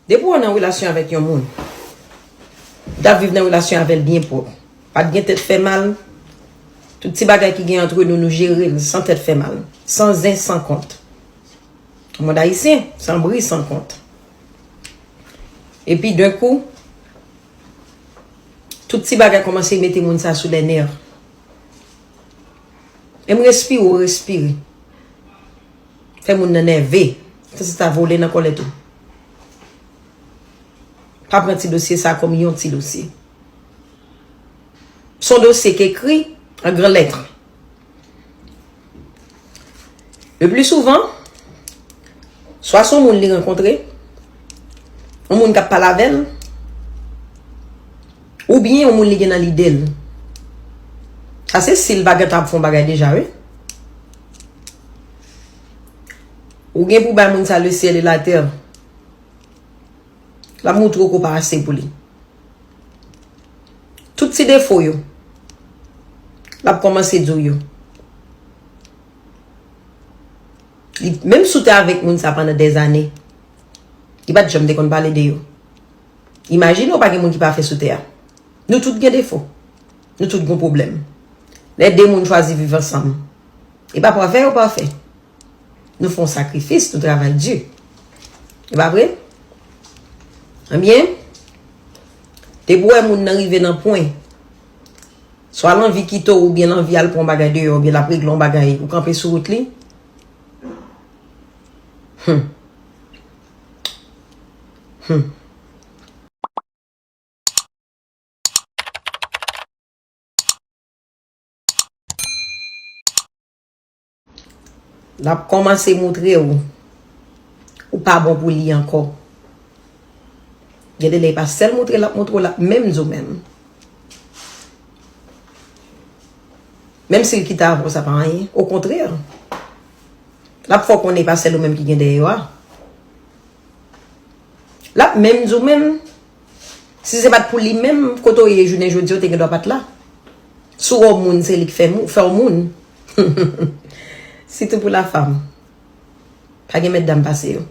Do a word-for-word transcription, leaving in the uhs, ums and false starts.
Depi w nan relasyon avèk yon moun, w t ap viv nan relasyon avè l byen pwòp. Pa t gen tèt fè mal. Tout ti bagay ki gen antre nou, nou jere l san tèt fè mal, san zen, san kont. Mond ayisyen, san bri, san kont. Epi, d'un coup, tout ti bagay kòmanse mete moun sa sou lè nèv. E m respire, w respire. Fè moun nan nève. Fè sa vole nan kòlèt ou. Pa pran ti dosye sa kòm yon ti dosye. Se yon dosye ki ekri an gran lèt. Le pli souvan, swa se yon moun li rankontre, yon moun k ap pale avè l, oubyen yon moun li gen nan lide l. Sa se si l pa gentan ap fè yon bagay deja, wi. Ou gen pou bay moun sa le ciel et la terre. L ap moutre w ke w pa ase pou li. Tout ti defo yo, l ap kòmanse di w yo. Li, menm si w te avèk moun sa pandan dèzane, li pa t janm te konn pale de yo. Imajine w pa gen moun ki pafè sou tè a. Nou tout gen defo. Nou tout gen pwoblèm. Lè de moun chwazi viv ansanm, e pa pafè yo pafè. Nou fè yon sakrifis, nou travay di. E pa vre? Ebyen, depi w wè moun nan rive nan pwen, swa l anvi kite w oubyen l anvi al pran yon bagay deyò, oubyen l ap regle yon bagay, ou kanpe sou wout li. Hmm. Hmm. L ap kòmanse moutre w ou pa bon pou li ankò. Gen de lè e pa sèl moutre l ap moutre w, l ap menm di w menm. Menm si l kite avè w, sa pa anyen. Okontrè, l ap fè w konnen e pa sèl ou menm ki gen dèyè yo a. L ap menm di w menm, si se pa t pou li menm, kote w ye jounen jodi a, w te gen dwa pa t la. Si w wè w moun, se li k fè mou-, fè w moun. Sitou pou la femme. Pa gen mètdam pase yo.